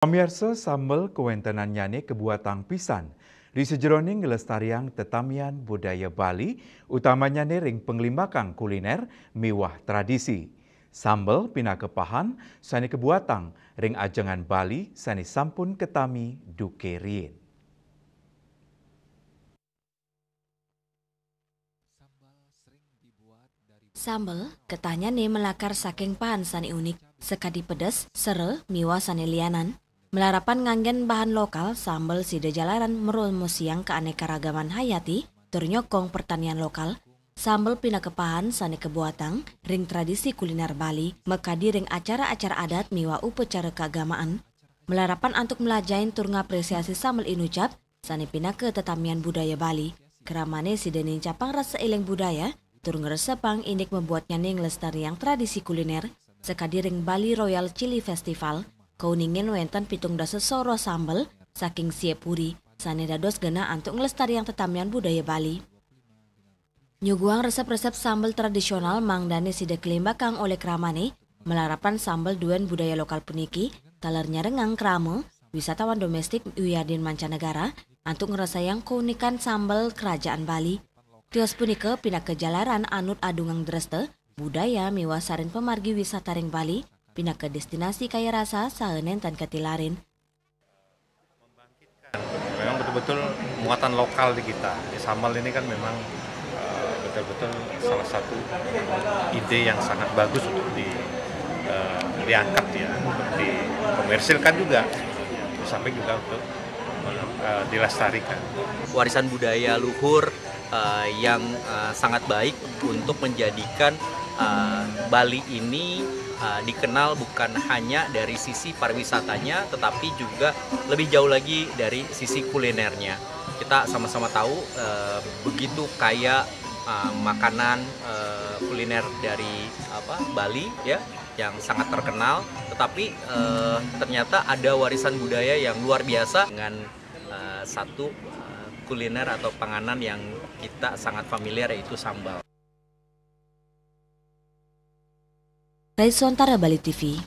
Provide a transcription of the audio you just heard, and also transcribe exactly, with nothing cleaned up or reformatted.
Pamiarsa, sambel kawéntenannyané kabuatang pisan ri sajeroning nglestariang tetamian budaya Bali, utamannyané ring panglimbakan kuliner miwah tradisi. Sambel pinaka pahan sané kabuatang ring ajengan Bali sané sampun katami duké riin. Sambel katahnyané malakar saking pahan sané unik, sakadi pedes, sera, miwah sané lianan. Malarapan nganggén bahan lokal, sambel sida jalaran mromosiang kaanékaragaman hayati tur nyokong pertanian lokal. Sambel pinaka pahan sané kabuatang ring tradisi kuliner Bali, makadi ring acara-acara adat miwah upacara kaagamaan. Malarapan antuk mlajahin tur ngaprésiasi sambel inucap, sané pinaka tetamian budaya Bali. Kramané sida nincapang rasa éling budaya tur ngresepang indik mabuatnyané nglestariang tradisi kuliner, sakadi ring Bali Royal Chili Festival, kauningin wénten pitung dasa soroh sambel saking Siyapuri, sané dados genah antuk nglestariang tetamian budaya Bali. Nyuguhang resep-resep sambel tradisional mangdané sida kalimbakang olih kramané, malarapan sambel duén budaya lokal puniki, taler nyarengang krama, wisatawan domestik wiadin mancanegara, antuk ngrasayang kaunikan sambel kerajaan Bali. Tios punika pinaka jalaran anut adungang dresta, budaya miwah sarin pamargi wisata ring Bali, pinaka destinasi kaya rasa saha nénten katilarin. Memang betul-betul muatan lokal di kita. Ya, sambal ini kan memang eh, betul-betul salah satu ide yang sangat bagus untuk di eh, diangkat ya, untuk dikomersilkan juga, di samping juga untuk eh, dilestarikan. Warisan budaya luhur eh, yang eh, sangat baik untuk menjadikan eh, Bali ini eh, dikenal bukan hanya dari sisi pariwisatanya, tetapi juga lebih jauh lagi dari sisi kulinernya. Kita sama-sama tahu eh, begitu kaya eh, makanan eh, kuliner dari apa Bali, ya, yang sangat terkenal, tetapi eh, ternyata ada warisan budaya yang luar biasa dengan eh, satu eh, kuliner atau panganan yang kita sangat familiar, yaitu sambal. Rai Suantara, Bali T V.